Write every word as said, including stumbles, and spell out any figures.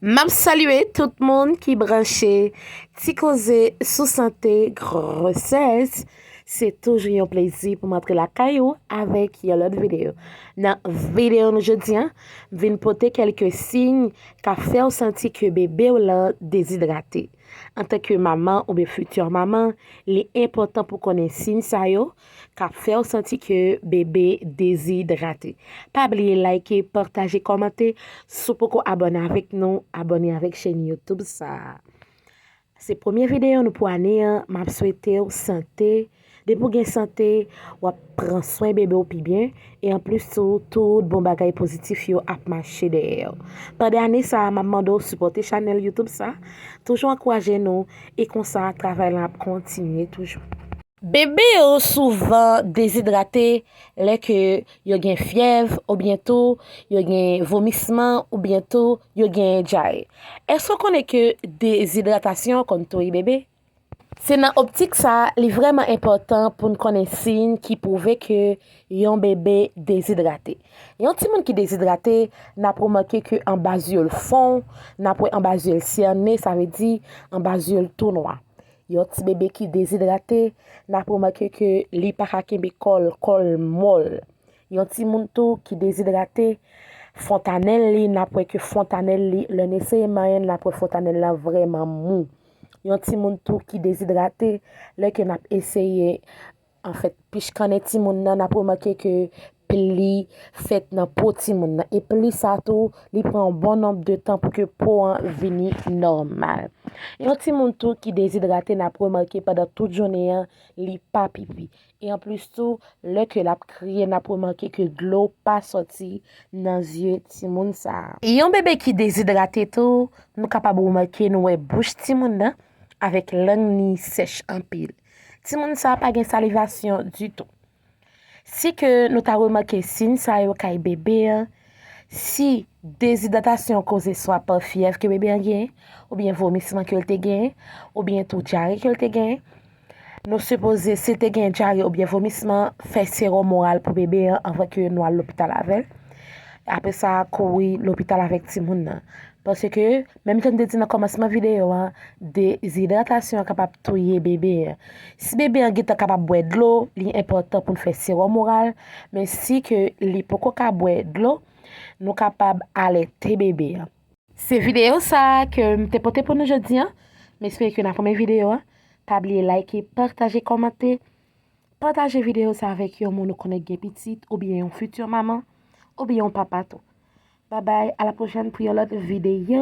M ap salye tout moun ki branche Ti Koze sou Sante Gwosès. Se toujou yon plezi pou m antre lakay ou avèk yon lòt videyo. Nan videyo nou jodi a, m vin pote kèlke siy k ap fè w santi ke bebe w lan dezidrate. Antanke manman oubyen fiti manman, li enpòtan pou konnen siy sa yo k ap fè w santi ke bebe dezidrate. Pa bliye like, pataje, kòmante. Si w poko abòne avèk nou, abòne avèk chèn YouTube sa a. Se premye videyo nou pou ane an. M ap swete w sante. Depi w gen sante, w ap pran swen bebe w pi byen. E anplis tou, tout bon bagay pozitif yo ap mache dèyè w. Pandan ane sa a, m ap mande w sipòte chanèl YouTube sa. Toujou ankouraje nou. E konsa, travay lan ap kontinye toujou. Bebe yo souvan dezidrate lè ke yo gen fyèv, oubyen tou yo gen vomisman, oubyen tou yo gen dyare. Èske w konnen ke dezidratasyon konn touye bebe? Se nan optik sa a, li vrèman enpòtan pou n konnen siy ki pwouve ke yon bebe dezidrate. Yon timoun ki dezidrate, n ap remake ke anba zye l fon, n ap wè anba zye l sène, sa vle di anba zye l tou nwa. Yon ti bebe ki dezidrate, n ap remake ke li pa ka kenbe kò l, kò l mòl. Yon timoun tou ki dezidrate, fontanèl li, n ap wè ke fontanèl li, lè n eseye manyen l, n ap wè fontanèl lan vrèman mou. Yon timoun tou ki dezidrate, lè ke n ap eseye, anfèt, pichkannen timoun nan, n ap remake ke pli fèt nan po timoun nan. E pli sa tou, li pran yon bon nonb de tan pou ke po an vini nòmal. Yon timoun tou ki dezidrate, n ap remake pandan tout jounen an, li pa pipi. E anplis tou, lè ke l ap kriye, n ap remake ke dlo pa sòti nan zye timoun sa a. Yon bebe ki dezidrate tou, nou kapab remake nou wè bouch timoun nan avèk lang li sèch anpil. Timoun sa a pa gen salivasyon ditou. Si ke nou ta remake siy sa yo kay bebe an, si dezidratasyon koze swa pa fyèv ke bebe an genyen, oubyen vomisman ke l te genyen, oubyen tou dyare ke l te genyen, nou sipoze, si l te gen dyare oubyen vomisman, fè sewòm oral pou bebe an anvan ke nou al lopital avè l. Apre sa, kouri lopital avèk timoun nan. Paske, menm jan m te di nan kòmansman videyo an, dezidratasyon an kapab touye bebe an. Si bebe an gentan kapab bwè dlo, li enpòtan pou n fè sewòm oral, men si ke li poko ka bwè dlo, nou kapab alète bebe an. Se videyo sa a ke m te pote pou nou jodi an. M espere ke nan premye videyo an, pa bliye like, pataje, kòmante. Pataje videyo sa avèk yon moun ou konnen k gen pitit, oubyen yon fiti manman, oubyen yon papa tou. Babay, a la pwochèn pou yon lòt videyo.